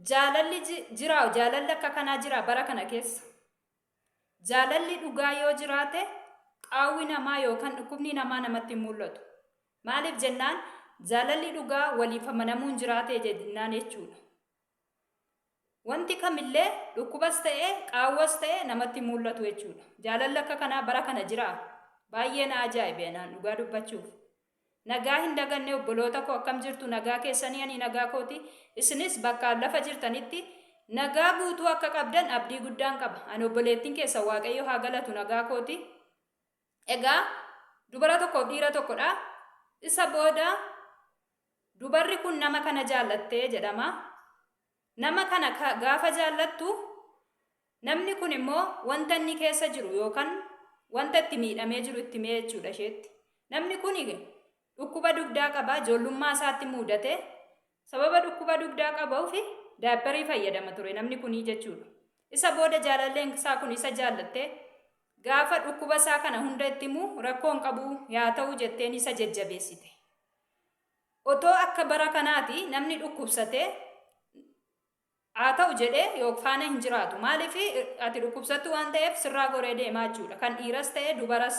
Jaalalli jira, jaalalli akka kanaa jira bara kana keessa. Jaalalli dhugaa yoo jiraate qaawwi namaa yookaan dhukkubni namaa namatti hin mul'atu. Maaliif jennaan, jaalalli dhugaa waliif amanamuun jiraate jennaan jechuudha. Wanti kamillee dhukkubas ta'e qaawwas ta'e namatti hin mul'atu jechuudha. Jaalalli akka kanaa bara kana jiraa? Baay'ee na ajaa'ibe anaan dhugaa dubbachuuf. Nagaa hin daganne, obboloota koo, akkam jirtu? Nagaa keessanii? Ani nagaa kooti. Isinis bakka lafa jirtanitti nagaa guutuu akka qabdan abdii guddaan qaba. Ani obboleettiin keessa, Waaqayyo haa galatu, nagaa kooti. Egaa dubara tokkoof dhiira tokkodha. Isa booda dubarri kun nama kana jaallattee jedhama. Nama kana gaafa jaallattu, namni kun immoo wanta inni keessa jiru yookaan wanta itti miidhamee jiru itti himee jechuudha isheetti. Namni kun dhukkuba dugdaa qaba, ijoollummaa isaatti mudate. Sababa dhukkuba dugdaa qabuuf diaperii fayyadama ture namni kunii jechuudha. Isa booda jaalalleen isaa kun isa jaallattee gaafa dhukkuba isaa kana hunda itti himu, rakkoo hin qabu, yaa ta'u jetteen isa jajjabeessite. Otoo akka bara kanaati namni dhukkubsatee haa ta'u jedhee yoo faana hin jiraatu. Maaliif? Ati dhukkubsattu waan ta'eef sirraa goree deemaa jechuudha. Kan dhiiras ta'e dubaras.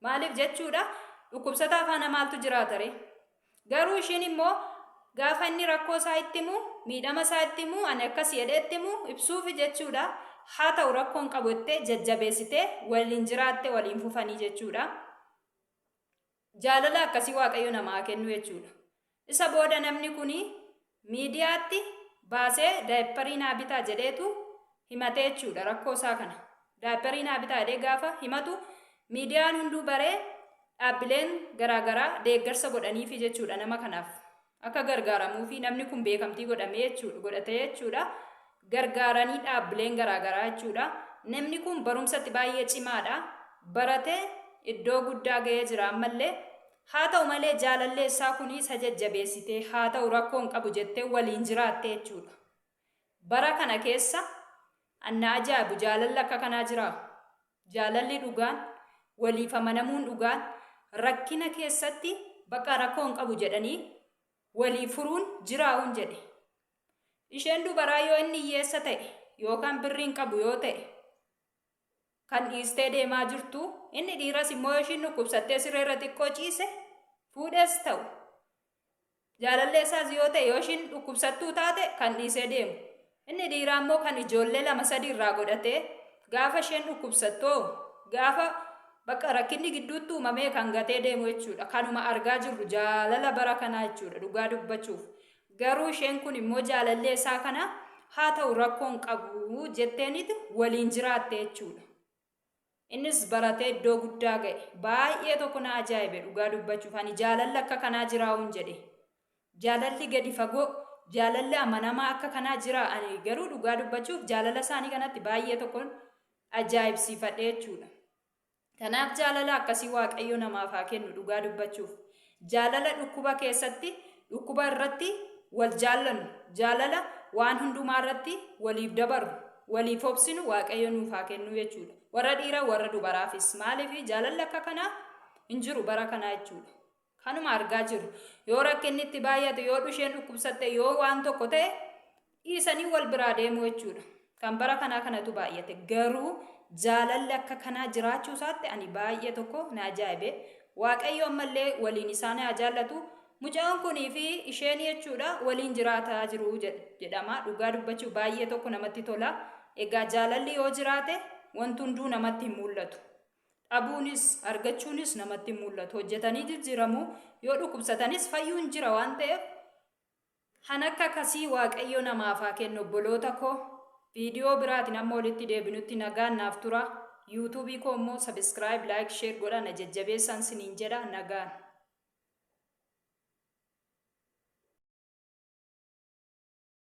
Maaliif jechuudha, dhukkubsataa faana maaltu jiraata ree? Garuu ishiin immoo gaafa inni rakkoo isaa itti himu, miidhama isaa itti himu, ani akkas jedhee itti himu, ibsuufi jechuudha. Haa ta'u, rakkoo hin qabu jettee jajjabeessitee waliin jiraatte, waliin fufanii jechuudha. Jaalala akkasii Waaqayyo namaa kennu jechuudha. Isa booda namni kun miidiyaatti baasee diaperii naa bitaa jedheetu himatee jechuudha rakkoo isaa kana. Diaperii naa bitaa jedhee gaafa himatu, miidiyaan hunduu baree, dhaabbileen garaagaraa deeggarsa godhaniifi jechuudha nama kanaaf. Akka gargaaramuufi namni kun beekamtii godhamee jechuudha, godhatee jechuudha. Gargaaranii dhaabbileen garaagaraa jechuudha. Namni kun barumsatti baay'ee cimaadha. Baratee iddoo guddaa ga'ee jira ammallee. Haa ta'u malee, jaalallee isaa kun isa jajjabeessitee, haa ta'u, rakkoo hin qabu jettee waliin jiraatte jechuudha. Bara kana keessa anna ajaa'ibu, jaalalli akka kanaa jiraa? Jaalalli dhugaan, waliif amanamuun dhugaan, rakkina keessatti bakka rakkoo hin qabu jedhanii walii furuun jiraa'uun jedhe. Isheen dubaraa yoo inni hiyyeessa ta'e yookaan birrii hin qabu yoo ta'e kan dhiistee deemaa jirtu, inni dhiiras immoo yoo ishiin dhukkubsattee sireerra xiqqoo ciise, fuudhees ta'u jaalallee isaas yoo ta'e, yoo ishiin dhukkubsattuu taate kan dhiisee deemu. Inni dhiiraa immoo kan ijoollee lama sadi irraa godhatee gaafa isheen dhukkubsattoo, gaafa bakka rakkinni gidduutti uumamee kan gatee deemu jechuudha. Kanuma argaa jirru jaalala bara kanaa jechuudha dhugaa dubbachuuf. Garuu isheen kun immoo jaalallee isaa kana haa ta'u, rakkoo hin qabu jetteenitu waliin jiraatte jechuudha. Innis baratee iddoo guddaa ga'e. Baay'ee tokko na ajaa'ibe dhugaa dubbachuuf. Ani jaalalli akka kanaa jiraa'uun jedhe. Jaalalli gadi fagoo, jaalalli amanamaa akka kanaa jira. Ani garuu dhugaa dubbachuuf jaalala isaanii kanatti baay'ee tokkoon ajaa'ibsiifadhe jechuudha. Kanaaf jaalala akkasii Waaqayyo namaaf haa kennu dhugaa dubbachuuf. Jaalala dhukkuba keessatti, dhukkuba irratti wal jaallannu, jaalala waan hundumaa irratti waliif dabarru, waliif obsinu Waaqayyo nuuf haa kennu jechuudha. Warra dhiiraa, warra dubaraafis. Maaliif, jaalalli akka kanaa hin jiru bara kanaa jechuudha. Kanuma argaa jirru. Yoo rakkinni itti baay'ate, yoo isheen dhukkubsatte, yoo waan tokko ta'e, dhiisanii wal biraa deemu jechuudha. Kan bara kanaa kanatu baay'ate. Garuu jaalalli akka kanaa jiraachuu isaatti ani baay'ee tokko na ajaa'ibe. Waaqayyo ammallee waliin isaan haa jaallatu. Mucaan kunii fi isheen jechuudha waliin jiraataa jiru jedhama. Dhugaa dubbachuu baay'ee tokko namatti tola. Egaa jaalalli yoo jiraate wanti hunduu namatti hin mul'atu. Dhabuunis argachuunis namatti hin mul'atu. Hojjetanii jijjiiramu, yoo dhukkubsatanis fayyuun jira waan ta'eef, kan akka akkasii Waaqayyo namaaf haa kennu, obboloota koo. Viidiyoo biraatiin amma walitti deebinutti nagaan naaf tura. YouTubeii koo immoo subscribe, like, share godhaa na jajjabeessaan siniin jedha, nagaan.